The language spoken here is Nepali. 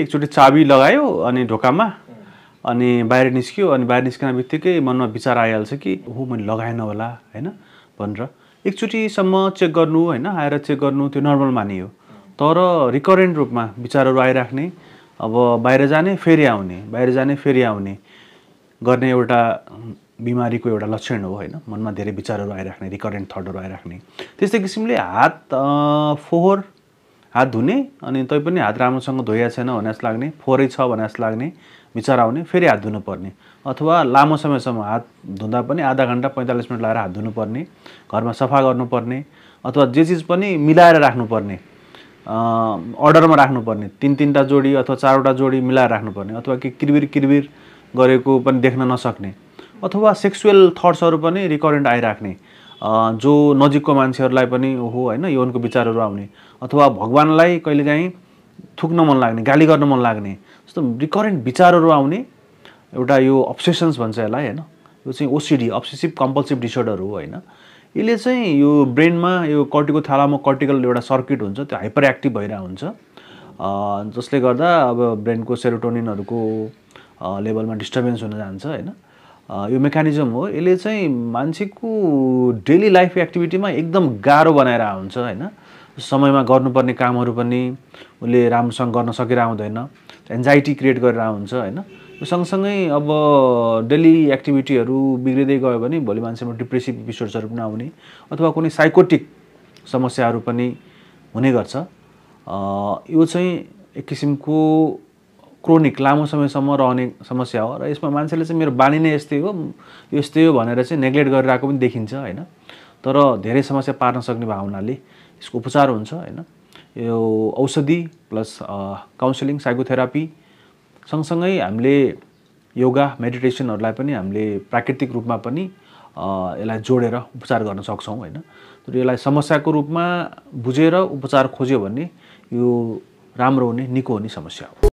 एकचोटि चाबी लगायो अनि ढोकामा अनि बाहिर निस्क्यो अनि बाहिर निस्कन बित्तिकै मनमा विचार आइहाल्छ कि हो मैले लगाएन होला हैन भनेर एकचोटिसम्म चेक गर्नु हैन आएर चेक गर्नु त्यो नर्मल मानियो तर रिकरेन्ट रूपमा विचारहरू आइराख्ने अब बाहिर जाने फेरि आउने बाहिर जाने फेरि आउने गर्ने एउटा बिमारीको एउटा लक्षण हो हैन मनमा धेरै विचारहरू आइराख्ने रिकरेन्ट थटहरू आइराख्ने त्यस्तै किसिमले हात फोहोर हात धुने अनि तै पनि हात राम्रोसँग धोइया छैन भने जस्तो लाग्ने फोहोरै छ भने जस्तो लाग्ने विचार आउने फेरि हात धुनु पर्ने अथवा लामो समयसम्म हात धुँदा पनि आधा घण्टा 45 मिनेट लगाएर हात धुनु पर्ने घरमा सफा गर्नु पर्ने अथवा जे चीज पनि मिलाएर राख्नु पर्ने अर्डरमा राख्नु पर्ने तीनटा जोडी अथवा चारवटा जोडी मिलाएर राख्नु पर्ने अथवा कि किरबिर गरेको पनि देख्न नसक्ने अथवा सेक्सुअल थट्सहरू पनि रिकरेन्ट आइराख्ने जो नजिकको मान्छेहरूलाई पनि ओहो हैन यौनको विचारहरू आउने अथवा भगवानलाई कहिलेकाहीँ थुक्न मन लाग्ने गाली गर्न मन लाग्ने जस्तो रिकरेन्ट विचारहरू आउने एउटा यो अब्सेसन्स भन्छ यसलाई हैन यो चाहिँ ओसिडी अब्सेसिभ कम्पल्सिभ डिसअर्डर हो हैन यसले चाहिँ यो ब्रेनमा यो कर्टिकोथालामो कर्टिकल एउटा सर्किट हुन्छ त्यो हाइपर एक्टिभ भइरहेको हुन्छ जसले गर्दा अब ब्रेनको सेरोटोनिनहरुको लेभलमा डिस्टर्बेन्स हुन जान्छ हैन यो मेकानिजम हो यसले चाहिँ मान्छेको डेली लाइफ एक्टिभिटीमा एकदम गाह्रो बनाएर हुन्छ हैन समयमा गर्नुपर्ने कामहरू पनि उले राम्रोसँग गर्न सकिरा हुँदैन एन्जाइटी क्रिएट गरेर हुन्छ हैन यो सँगसँगै अब डेली एक्टिभिटीहरू बिग्रिदै गयो भने भोलि मान्छेमा डिप्रेसिभ एपिसोड्सहरू पनि आउने अथवा कुनै साइकोटिक समस्याहरू पनि हुने गर्छ यो चाहिँ एक किसिमको क्रोनिक लामो समयसम्म रहने समस्या हो र यसमा मान्छेले चाहिँ मेरो बानी नै यस्तै हो भनेर चाहिँ नेग्लेक्ट गरिरहेको पनि देखिन्छ हैन तर धेरै समस्या पार्न सक्ने भावनाले यसको उपचार हुन्छ हैन यो औषधि प्लस काउन्सिलिङ साइकोथेरापी सँगसँगै हामीले योगा मेडिटेसनहरुलाई पनि हामीले प्राकृतिक रूपमा पनि यसलाई जोडेर उपचार गर्न सक्छौं हैन तर यसलाई समस्याको रूपमा बुझेर उपचार खोज्यो भने यो राम्रो हुने निको हुने समस्या हो।